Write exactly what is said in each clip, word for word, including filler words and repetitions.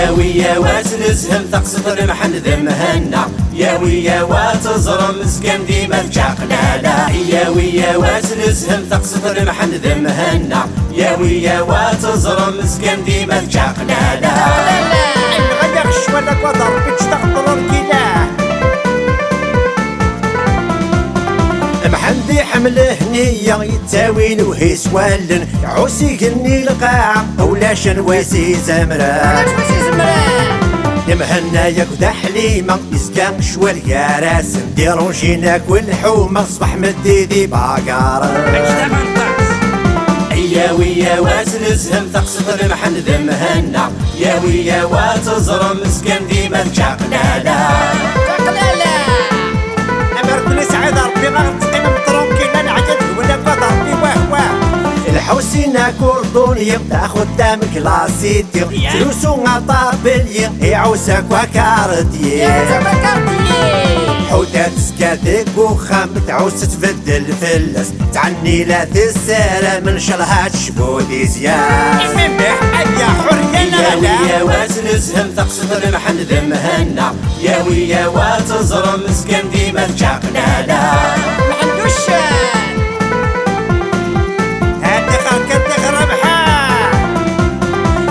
Yawi yawas nezhem taqsiṭ n Mḥend d Mhenna. Yawi yawas teẓrem zgan dima d čaqlala. Yawi yawas nezhem taqsiṭ n Mḥend d Mhenna. Yawi yawas teẓrem zgan dima d čaqlala. Nɣaya ccwal akked Rebbi ǧǧet-aɣ ṭrurkila. Mḥend iḥemmel Hniya, yettawi lewhi s wallen, iɛuss igenni lqaɛa, ulac anwa i s-izemren. Ulac anwa i s-izemren. Mhenna yakk d Ḥlima, yezga ccwal gar-asen, dirunjin akk lḥuma, ṣṣbeḥ meddi di bagaren. Yawi yawas nezhem taqsiṭ n Mḥend d Mhenna. Yawi yawas teẓrem zgan dima d čaqlala. Čaqlala! Amer ken-isɛid Rebbi, ad teqqimem tranquille, ad neɛya deg-wen akked Rebbi, wah, wah. Lḥusin akurduni, d axeddam klasiti, ya, ttlusu aṭabelyi, iɛuss akk akarṭyi. Iɛuss akk akarṭyi. Ḥuda tezga deg uxxam, tɛuss tbeddel fell-as, tɛenni la tessaram, ncallah ad tecbu di zzyad. Imimbeḥ, aya ḥurriya neɣ ala? Yawi yawas nezhem taqsiṭ n Mḥend d Mhenna. Yawi yawas teẓrem zgan dima d čaqlala. Mḥend uccen! Atixer kan tixer Mḥend!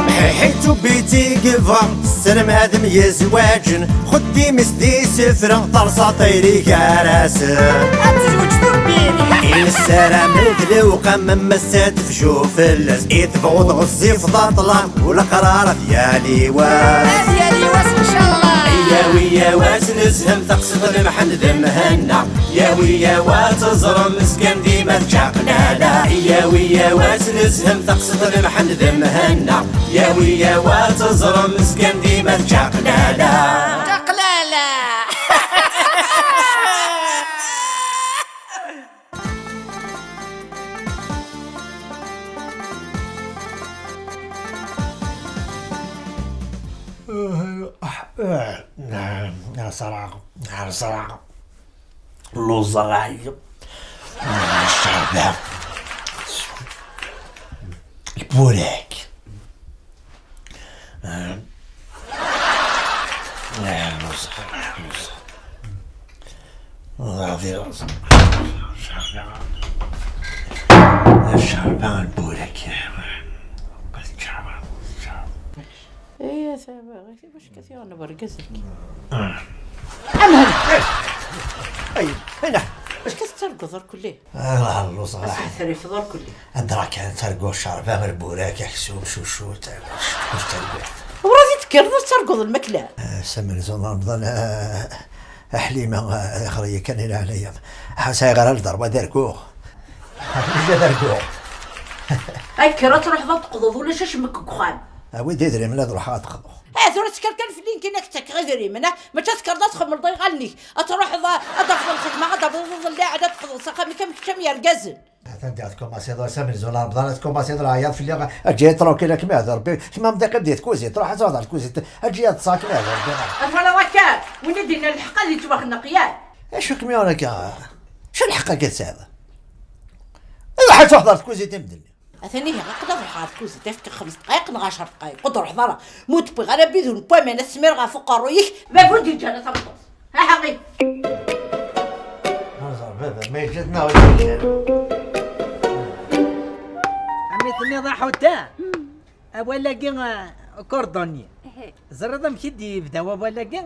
Mḥiḥi tubiti yebɣa, ssnem ad myezwaǧen, xeddim-is d isefra, terṣa tayri gar-asen. Ad tezweǧ tubbit! I nessaram d lewqam, am ass-a tefju fell-as, i tebɣuḍ ɣezzif d aṭlam, u leqrar ad yali wass. Ad yali wass, ncallah! Yawi yawas nezhem taqsiṭ n Mḥend d Mhenna. Yawi yawas teẓrem zgan dima d čaqlala. Yawi yawas nezhem taqsiṭ n Mḥend d Mhenna. Yawi yawas teẓrem zgan dima d čaqlala. Čaqlala! Ṣerɛeɣ, ṣerɛeɣ. Lluẓeɣ, ɛyiɣ. Ccerba. Lburak. Lluẓeɣ, lluẓeɣ. Lluẓeɣ. Ccerba. Ccerba, lburak. Ccerba, ccerba. Iya, taba, ɣef wacu ka tiɣen wergaz-agi? Ah. Amhen! Ay, ay, la. Wacu ka tettarguḍ ar kulli? Ah, lluẓeɣ. Ass-a terrifeḍ ar kulli. Adra kan ttarguɣ ccerba, lburak, aksum, cucu, ttarguɣ, ttarguɣ. Ur ad tekkreḍ ad tettarguḍ lmakla. Ah, s amenzu n Remḍan, ah, a Ḥlima, ah, ixer-iyi kan i leɛnaya. Ḥass ayɣer ara d-terwa d arguɣ. Ḥass d arguɣ. Ay, kker ad truḥeḍ ad d-teqḍuḍ, ulac acemma deg uxxam. Awi-d idrimen ad ruḥeɣ ad d-qḍuɣ. Ah, tura tekker kan fell-i, nekkini ad k-ttakeɣ idrimen, ah? Mačči ad tekkreḍ ad txemmleḍ iɣallen-ik, ad truḥeḍ, ah, ad d-tafeḍ lxedma, ad d-tafeḍ iḍelli, ad d-tqḍuḍ s axxam-ik am kečč am yergazen. Atan diɣ tkumaṣiḍ, ass amenzu n Remḍan, ad tkumaṣiḍ lɛayad fell-iɣ, eǧǧ-iyi tranquille, ad kem-iɛed Rebbi, kemm am d-iqqim di tkuzit, ruḥ ad truḥeḍ ɣer tkuzit, eǧǧ-iyi ad ṭṭseɣ, ad kem-iɛed Rebbi. Ad twalaḍ akka, win i d-yennan lḥeqq ad yettwaxneq, yak? Acu kem-yuɣen akka? Acu lḥeqq akka tesɛiḍ? Ruḥ ad truḥeḍ ɣer tkuzit i medden. Atan ihi, aql-i ad ruḥeɣ ɣer tkuzit, efk-aɣ xems dqayeq neɣ ɛecṛ dqayeq, ur d-ruḥeḍ ara. Ma ur d-wwiɣ ara abidun n waman ad smireɣ ɣef uqerruy-ik, baba ur d-yeǧǧi ara tameṭṭut. Aha, ɣi. Ẓer baba, ma yeǧǧa-t neɣ ur yeǧǧi ara. Ami tenniḍ a Ḥuta, awal-agi, ah, cordonnier. Ẓriḍ amek i d-yebda wawal-agi?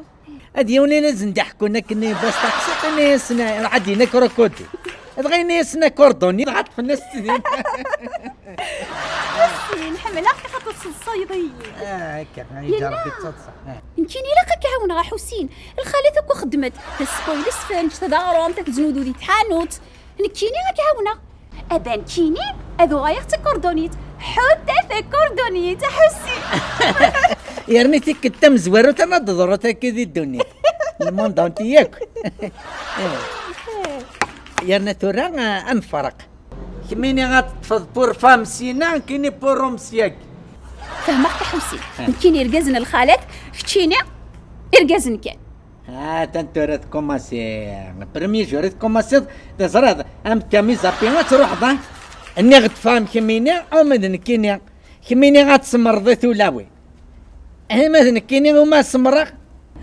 Ad yiwen inazen d-iḥekkun akken i bas taqsiṭ, ini-asen, ruḥ ad d-yini krokodil. Dɣa ini-asen akorduni, dɣa ṭṭfen-as-tt din. Ḥusin, ḥemmleɣ-k axaṭer tesseḍsayeḍ-iyi. Ah, akka, ay Yella. Ǧarbi d taḍsa. Ah. Nekkini ilaq ad k-ɛawneɣ a Ḥusin. Lxalat akk xeddment. Ta tespoil isefren, ta d aɣrum, ta teznudu di tḥanut. Nekkini ad k-ɛawneɣ. Aba nekkini ad uɣaleɣ d takurdunit. Ḥuta takurdunit, a Ḥusin. Yerna tikkelt tamezwarut ama d-ḍrut akka di ddunit. Le monde entier yakk. Yerna tura, ah, ad nefreq. Kemmini ad teṭṭfeḍ pour femme sina, nekkini pour homme syagi. Fehmeɣ-k a Ḥusin. Ah. Nekkini irgazen n lxalat, keččini irgazen kan. Ah, atan tura tkumaṣi. Premier jour i tkumaṣiḍ, teẓriḍ, am Kami Zapi ad truḥeḍ, ah? Nniɣ-d femme kemmini, ama d nekkini. Kemmini ad tsemreḍ i tulawin. Eh, ma d nekkini uma semreɣ.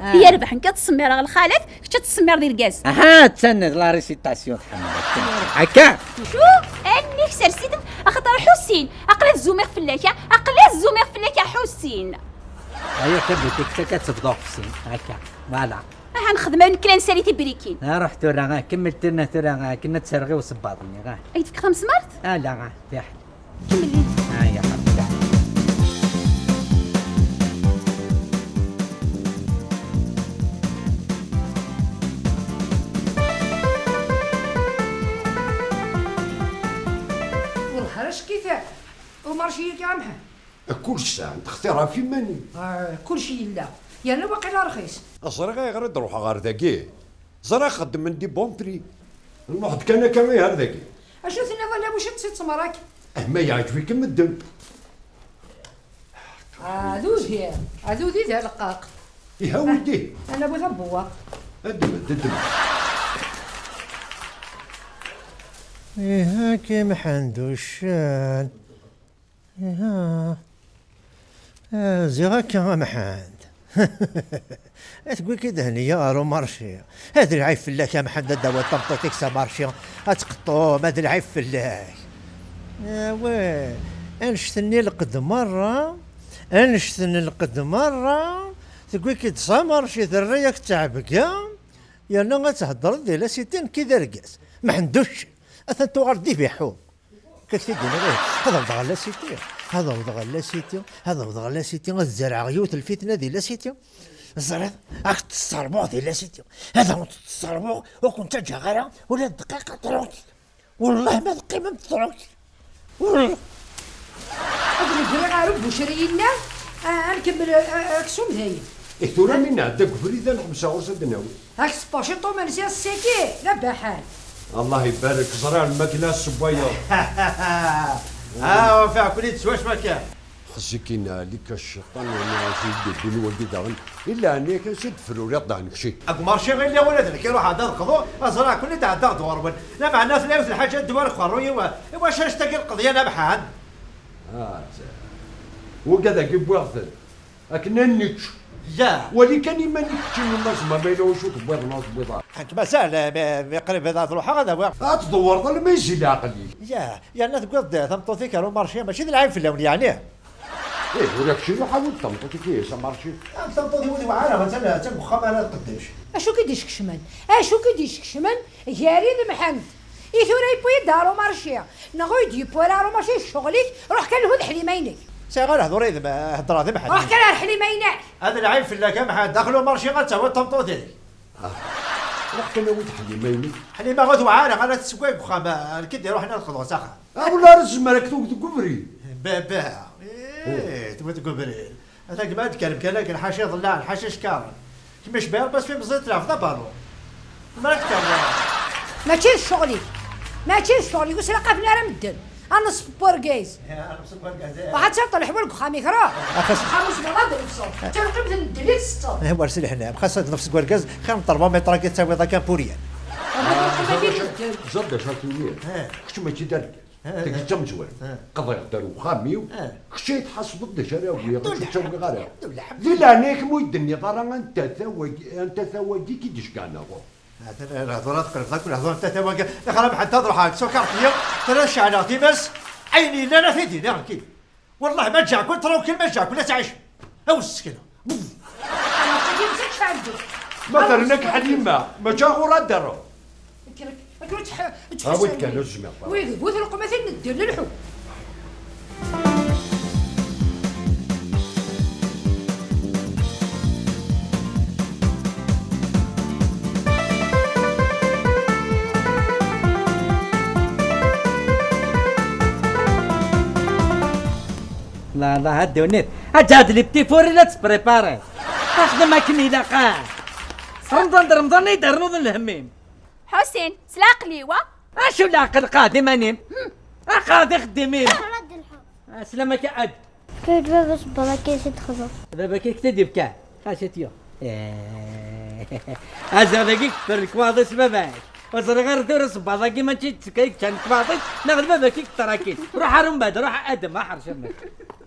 Ah. Yerbeḥ, nekk ad ttsemmireɣ lxalat, kečč ad tsemmireḍ irgazen. Aha, attan la récitation tḥemmel. Akka. Cu? Allen-ik sers-itent, axaṭer Ḥusin, aql-i ad zzumiɣ fell-ak, a, aql-i ad zzumiɣ fell-ak a Ḥusin. Ayo, tabutit akka ad tebḍu ɣef sin. Akka. Voilà. Aha, nexdem ayen kan, ad nsali tibrikin. Ah, ruḥ tura, ah, kemmel tura, tura, ah, akken ad terɣ i usebbaḍ-nni, ah. Ad k-d-fkeɣ tamesmart? Ah, la, ah, fiḥel. Kemmel-it. Ah, ya Ḥebbi. Wellah, ara cekkitet. Umarci-agi amḥen. Kullec sɛan textir ɣef iman-im. Ah, kullec yella. Yerna waqila rxis. Ẓriɣ ayɣer i d-ruḥeɣ ɣer dagi. Ẓriɣ xeddmen di bon prix. Nruḥ-d kan akka i ar dagi. Acu tenniḍ a Lamuc, ad tt-id-temrak? Ah, ma yeɛǧeb-ikem ddem. Ah, d uhi, ah, d udi d aleqqaq. Iha widi. Ana bu tabewwaq. Ddem, ddem. Iha-k imḥend uccen. Iha. Ah, ziɣ akka a Mḥend. Tewwi-k-id Hniya ɣer umarci. Ad lɛib fell-ak a Mḥend, ad d-tawiḍ tameṭṭut-ik s amarci, ad tqeṭṭum, ad lɛib fell-ak. Awah, annect-nni lqed merra, annect-nni lqed merra, tewwi-k-id s amarci, terra-yak d ttɛebga, yerna ad theddreḍ di la cité, nekk i d argaz. Mḥend uccen, atan tuɣal d ibiḥu. Akka k-t-id-iniɣ, ih, ad awḍeɣ ɣer la cité, ad awḍeɣ ɣer la cité, ad awḍeɣ ɣer la cité, ad zerɛeɣ yiwet lfitna di la cité. Teẓriḍ, ad k-tesserbuɣ di la cité, ad awent-tesserbuɣ, ur ken-ttaǧǧaɣ ara ula d dqiqa tranquille. Wellah ma teqqimemt tranquille. Wellah. Ad negri ɣer ubucri yellan, ah, ad nkemmel, ah, ah, aksum dayen. Eh, tura mi nɛedda deg ubrid, ad nḥebseɣ ɣur-s ad d-nawi. Ak tseppurciṭ umensi ass-agi, d abaḥan. Allah ibarek, ẓriɣ lmakla tessewwayeḍ. Ah, ɣef aɛkul i d-teswa cwakka. Xzikin ɛlik a cciṭan, yerna acu i d-iwwin wagi daɣen? I leɛnaya-k, ansi d-fruriḍ daɣen kečči? Deg umarci i lliɣ, ula d nekk i ruḥeɣ-d ad qḍuɣ, ad ẓreɣ aɛkul i d-ɛeddaɣ-d ɣur-wen. Lameɛna tella yiwet lḥaǧa n ddwa deg uqerruy-iw, i wacu annect-agi lqeḍyan a Mḥend? Ah, wagi dagi wwiɣ-ten. Akken ad nečč. Ya. Wali kan iman-ik keččini, ma tzemreḍ, ma yella wacu tewwiḍ neɣ ur tewwiḍ ara. Nekk mazal, eh, mi, mi qrib ad ruḥeɣ ad awiɣ. Ad tdewwreḍ alma yezzi leɛqel-ik. Ya, yerna tewwiḍ-d tameṭṭut-ik ar umarci, mačči d lɛib fell-awen, yeɛni? Ih, ula kečči ruḥ awi-d tameṭṭut-ik ihi s amarci. Ah, tameṭṭut-iw ur tewɛer ara, attan, attan deg uxxam ara tqeddec. Acu k-id-iskecmen? Acu k-id-iskecmen? Gar-i d Mḥend. I tura yewwi-yi-d ar umarci. Neɣ ur yi-d-yewwi ara ar umarci, ccɣel-ik, ruḥ kan lhu d Ḥlima-inek. Sɛiɣ ara hdur yid-m, eh, heddreɣ d Mḥend. Ruḥ kan ar Ḥlima-inek. Ad lɛib fell-ak a Mḥend, daxel umarci ad tawiḍ tameṭṭut-ik. Ah. Ruḥ kan awi-d Ḥlima-inek. Ḥlima ur tewɛer ara, ara tessewway deg uxxam, eh, nekk i d-iruḥen ad qḍuɣ s axxam. Ah, wala ara tezmer ad k-tewwet deg ubrid. Baba, eh, tewwet deg ubrid. Ata gma ad d-kkrem kan akken, lḥaci iḍellaɛen, lḥaci cekkaṛen. Kemm icba Rebbi asmi meẓẓiy tleɛbeḍ abalun. Ma ad tkkerem. Mačči d ccɣel-ik. Mačči d ccɣel-ik, ur slaqafen ara medden. A neṣf n wergaz. Ya, a neṣf n wergaz, eh. Waḥed tiṭ leḥwal deg uxxam-ik, ruḥ. Axas. Axxam usmeḍ ad d-nefseḍ. Ttawqim d medden i tsetteḍ. Eh, war s leḥnam, xas ad nefs deg wergaz, xir n terbameṭr-agi tettawiḍ akka n puryan. Ẓer d acu ad k-iniɣ. Eh. Kečč mačči d argaz. Tagi d tamezwarut. Qḍiɣ-d ar uxxam-iw, kečč ay tḥasbeḍ d acu ara awiɣ, ur ttawiɣ ara. Di leɛnaya-k, ma ur yi-d-tenniḍ ara anta tawagi, anta tawagi i k-id-iceggɛen ɣur-. Lehdur ad qelbeḍ akk lehdur, anta tawagi, ixrab ḥedd ad ruḥeɣ deg sukarṭ-nni, tura ceɛleɣ timas, ayen yellan ad t-id-iniɣ nekkini. Wellah ma ǧǧeɣ-ken tranquille, ma ǧǧeɣ-ken ad tɛicem. Awi-d ssekna. Ma terna-k Ḥlima, mačči ɣur ad d-terreḍ. Awi-d kan, ur tezmireḍ ara. Wid bu tleqmatin n ddel lḥu. La, la, ha ddunit. Ad d-ɛad les petits fours la tettprépariḍ. Axdem akken ilaq, ah. S Remḍan d Remḍan ay d-ternuḍ lhemm-im. Ḥusin, s leɛqel-iw, a? Acu leɛqel, qɛed iman-im. A, qɛed ixeddim-im. Sslam akka ad. Kečč d baba-s n baba-k i s-d-xḍu. Baba-k i k-t-id-yefka. Xas i tyu. Aziɣ dagi keffer lekwaḍ-is baba-k. Ur ẓriɣ ara tura sebbaḍ-agi mačči d ttekka i yeččan lekwaḍ-is, neɣ d baba-k i yeṭṭer akkin. Ruḥ ar umbeɛd, ruḥ a Adem, a ḥercam.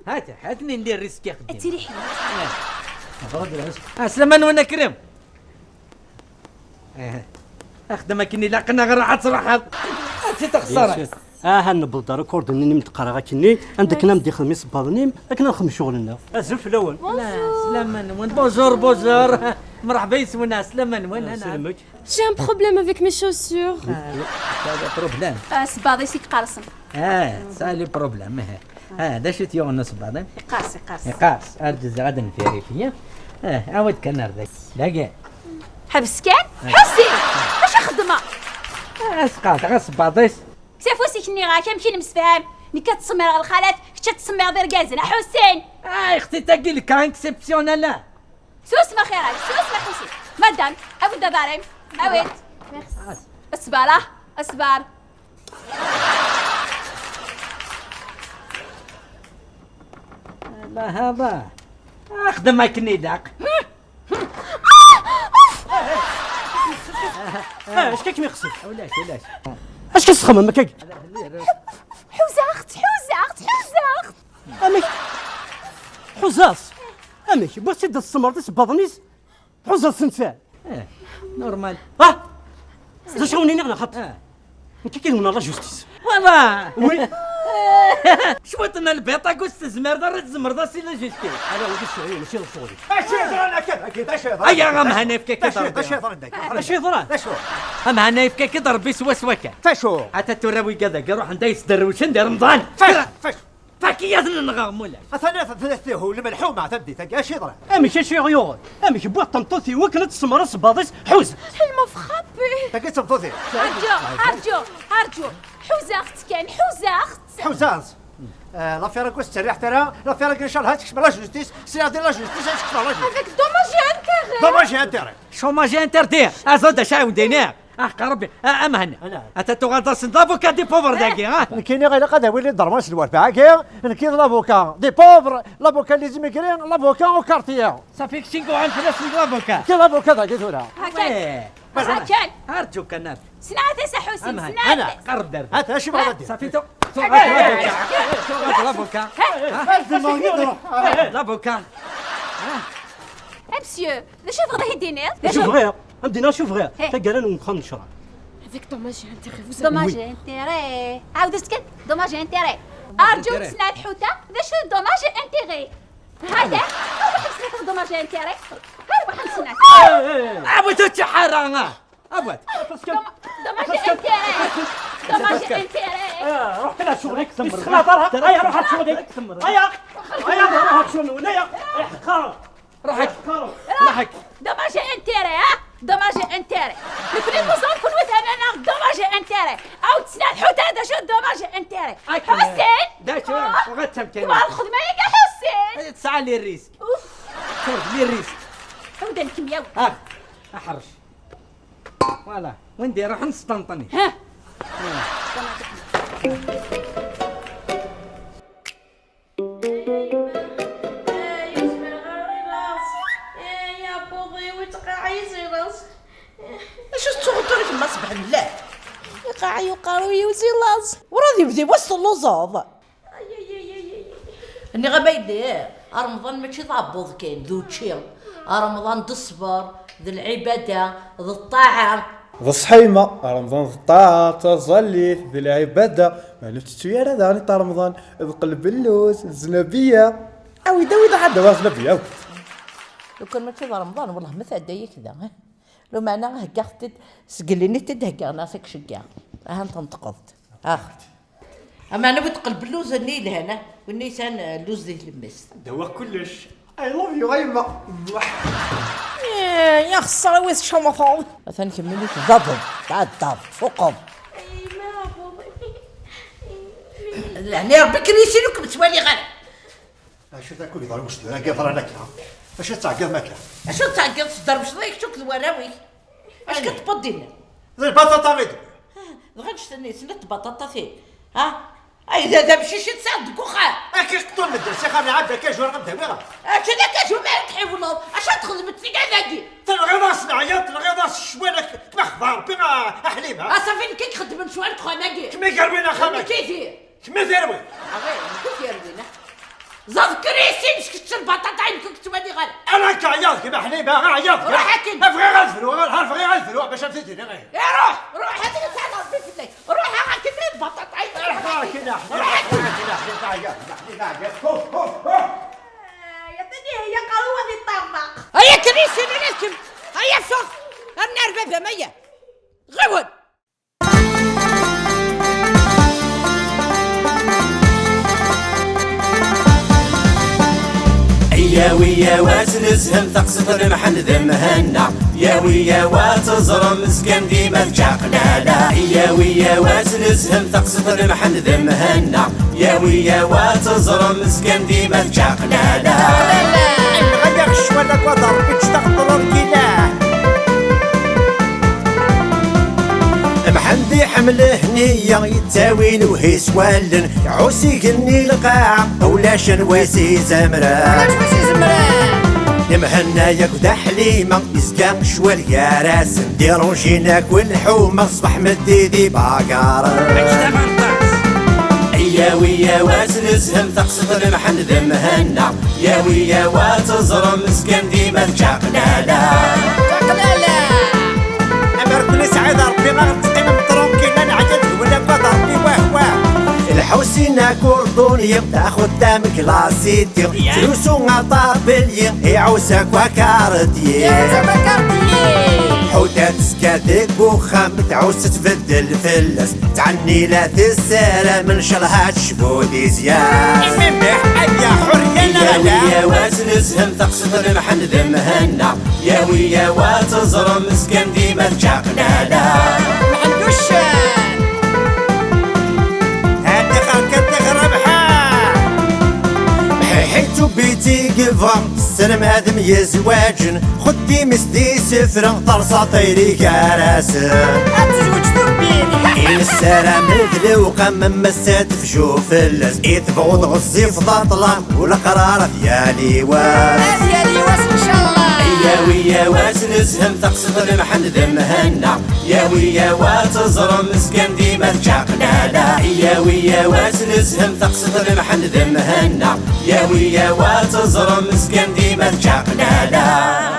هات، هاتني ندير ريسكي خدمة. تيري حلوة. آه. عسلامة نون أكرم. آه. أخدم أكني لا قنا غير عاد تروح. هاتي تخسر. آه، هنبض ريكورد إني نمت قرا غاكني. عندك نام دي خميس بارنيم، لكن نخدم شغلنا. أزف الأول. لا، سلامة نون. بونجور، بونجور. مرحبا يسونا، سلامة نون. أنا سلمك. J'ai un problème avec mes chaussures. Ah, t'as des problèmes. آه، سباضي سيك قارصن. آه، ça le problème. آه، آه، دا شو تيوغ نص بعض. قارص، قارص. قارص، أرجز غدا في ريفيا. آه، عاود كان أردك. لاقي. حبس كان؟ حسين! اش خدمة؟ آه، اسقاط، غا سباضيس. سيفوسي كني غا كم كي نمسفهم. ني كتصمر على الخالات، كي تصمر دير جازنا حسين. آه، اختي تاقي لك اكسبسيونال. سوسمة خيرك، سوسمة حسين. مدام، أبو الدبارين. أويت. السبارة، السبار. لا هذا. أخدم ما كني داق. آه، اش كاك ميقصد؟ ولاش، ولاش. اش كتخمم هكاك؟ حوزة أخت، حوزة أخت، حوزة أخت. أمك. حوزة أخت. أمك، بغيتي تسمرتي سباطنيس؟ حوزة السنسان. إيه، نورمال. اه. زاش غوني نغنا خط. اه. انت كي من لا جوستيس. فوالا. وي. شوطنا البيطة كوست زمر دار تزمر دا سي لا جوستيس. هذا هو الشغل، ماشي الشغل. اش يهضر انا كذا كذا، اش يهضر؟ ايا غا مهنا يفكا كي اش ضربي. اش يهضر عندك؟ اش يهضر؟ اش هو؟ غا مهنا يفكا كي ضربي سوا سوا كان. فاشو؟ حتى تورا وي كذا، روح عندها يسدر وشن دير رمضان. فاش؟ فاش؟ فاكية نغا مولاي. اثنا ثلاثة هو الملحومة تدي تاك اش يضرب؟ امك اش يغيور؟ امك بوا طمطوتي وكنا تسمر صباضيس حوز. المفخبي. تاكي تمطوتي. ارجو، ارجو، ارجو. حوزة اخت كان، حوزة اخت. حوزة اخت. آه، لا فيرا كوست تريح ترى، لا فيرا ان شاء الله هاتك لا جوستيس، سي هذه لا جوستيس هاتك لا جوستيس. Avec dommage et intérêt. Dommage et intérêt. شوماج انتردي. ازود شاي ودينار. احق ربي، آه، امهن. انا. انت تغادر سند لافوكا دي بوفر داكي، ها؟ نكيني غير قد ويلي الدرماس الوالفة هاكي، نكي لافوكا دي بوفر، لافوكا لي زيميكري، لافوكا او كارتيير. صافي كشينكو عن فلاس لافوكا. كي لافوكا داكي ثورا. هاكا. إيه. هاكا. ارجوك انا. سنعت يا حسين، أمهن. سنعت. انا. قرب دار. هات، اش بغا دير؟ صافي تو. تو غادي لافوكا. تو غادي لافوكا. ها؟ لافوكا. ها؟ امسيو، شوف غدا هيديني. شوف غير. عندنا شوف غير. إيه. تقرا ونخم نشرا. Avec dommage et intérêt, vous avez. Dommage et intérêt. عاود اسكت. Dommage et intérêt. ارجو تسنى الحوتة. ذا شو dommage et intérêt؟ هذا. هذا حبسنا في dommage et intérêt. هذا واحد سنة. عاود تحرى. عاود. Dommage et intérêt. Dommage et intérêt. روح كلا شغلك. سخنا ضرها. ايا روح شغلك. ايا. ايا روح شغلك. ايا. روحك. روحك. Dommage et intérêt، ها؟ Dommage et intérêt. نكري المصاب كل وثنانا dommage et intérêt. او تسنى الحوت هذا شو dommage et intérêt. حسين. دا شو؟ آه. وغتم كان. كما الخدمة يا حسين. تسعى لي الريس. اوف. شوف لي الريس. حودا نكمياو. اه. احرش. فوالا. وين دير؟ روح نسطنطني. ها. اش تغطر في المصبح لا؟ يقع يقارو يوزي لاز. وراد يبدي وسط اللوزوض. نغميدي. رمضان ماشي ضابط كاين دوتشي. رمضان دصبر. ذي العبادة، ذي الطاعة. ذي الصحيمة، رمضان ذي الطاعة، تزليت، ذي العبادة. ما نفتتو يا راه داني تاع رمضان، ذي قلب اللوز، الزنابية. أوي داوي دا عاد دوا زنابية، أوي. لو كان ماشي ذا رمضان، والله ما تعدى كذا، ها؟ لو معنا هكا ختد، سقليني تد هكا، ناسك شقا. أها، أنت انتقضت. آخر. اما انا بتقلب اللوز هني لهنا، والنيسان اللوز دي لمست. دوا كلش. I love you يما. إيه، يا خساره وين شمطون. مثلا كملي تضبط، تعال تضبط فوقهم. يعني ربي كان يسيرك بتوالي غير. شو تاكل يضرب مش لا كيف رانا كذا؟ اش تعقد ما كان؟ اش تعقد صدر مش ضيك شوك وراوي. اش كتبدينا؟ البطاطا غير. دغا نشتني سنت بطاطا فيه. ها؟ اي ذا ذا مشي شي تساعد كوخا. اكي قطول مدرسة خامي عاد كاجو راه غدا ويرا. اش ذا كاجو ما يكحي والله. اش تخدم في كذا كي؟ تلغي راس العياط، تلغي راس الشوالك، ما خضار بينا حليمة. اصافي كي تخدم من شوال تخواناكي. كمي قروينا خامك. كيفي؟ كمي ديروي. اغي، كيف يروينا؟ Ẓeḍ krisin, kečč lbaṭaṭa-inek ur k-ttwaliɣ ara. Ana akka ɛyiɣ deg-m a Ḥniba, ɛyiɣ deg-m. Ruḥ akken. Bɣiɣ ad fruɣ, ɣer bɣiɣ ad fruɣ bac am tidi. Eh, ruḥ, ruḥ, ad yeffeɣ Ṛebbi fell-ak. Ruḥ akken, lbaṭaṭa-inek. Ruḥ akken a Ḥniba, ruḥ akken a Ḥniba, ɛyiɣ deg-m a Ḥniba, ɛyiɣ. Hu, hu, hu. Ay, atan ihi aqerru-w ad iṭṭerḍeq. Ay akken i sin, ala kemm. Ay, ffeɣ. Ar nar baba-m, aya. Ɣiwel. Yawi yawa ad nezhem taqsiṭ n Mḥend d Mhenna. Yawi yawa ad teẓrem zgan dima d čaqlala. Yawi yawa ad nezhem taqsiṭ n Mḥend d Mhenna. Yawi yawa ad teẓrem zgan dima d čaqlala. Nɣaya ccwal akked Ṛebbi ǧǧet-aɣ tranquille. Mḥend iḥemmel Hniya, yettawi lewhi s wallen, iɛuss igenni lqaɛa, ulac anwa i s-izemren. Ulac anwa i s-izemren. Mhenna yakk d Ḥlima, yezga ccwal gar-asen, dirunjin akk lḥuma, ṣṣbeḥ meddi d ibagaren. Yawi yawa ad nezhem taqsiṭ n Mḥend d Mhenna. Yawi yawa ad teẓrem zgan dima d čaqlala. Čaqlala. Amer ken-isɛid Ṛebbi ad teqqimem tranquille, neɛya deg-wen akked Ṛebbi, wah, wah. Lḥusin akurduni, d axeddam klasiti, yettrusu aṭabelyi, iɛuss akk akarṭyi. Iɛuss akk akarṭyi. Ḥuta tezga deg uxxam, tɛuss tbeddel fell-as. Tɛenni la tessaram, ncallah ad tecbu di zzyar. Imimbeḥ aya ḥurriya neɣ ala? Yawi yawa ad nezhem taqsiṭ n Mḥend d Mhenna. Yawi yawa ad teẓrem zgan dima d čaqlala. Mḥend uccen. Ttixer kan ttixer Rabaḥa. Ḥiḥi d tubbit i yebɣa, ssnem ad myezwaǧen. Xeddim-is d isefra, terṣa tayri gar-asen. Ad tezweǧ tubbit. I nessaram d lewqam, ma s-tefju fell-as. I tebɣuḍ ɣezzif d aṭlam, u leqrar ad yali wass. Ad yali wass, ncallah. Yawi yawa ad nezhem taqsiṭ n Mḥend d Mhenna. Yawi yawa ad teẓrem zgan dima d čaqlala. Yawi yawa ad nezhem taqsiṭ n Mḥend d Mhenna. Yawi yawa ad teẓrem zgan dima d čaqlala.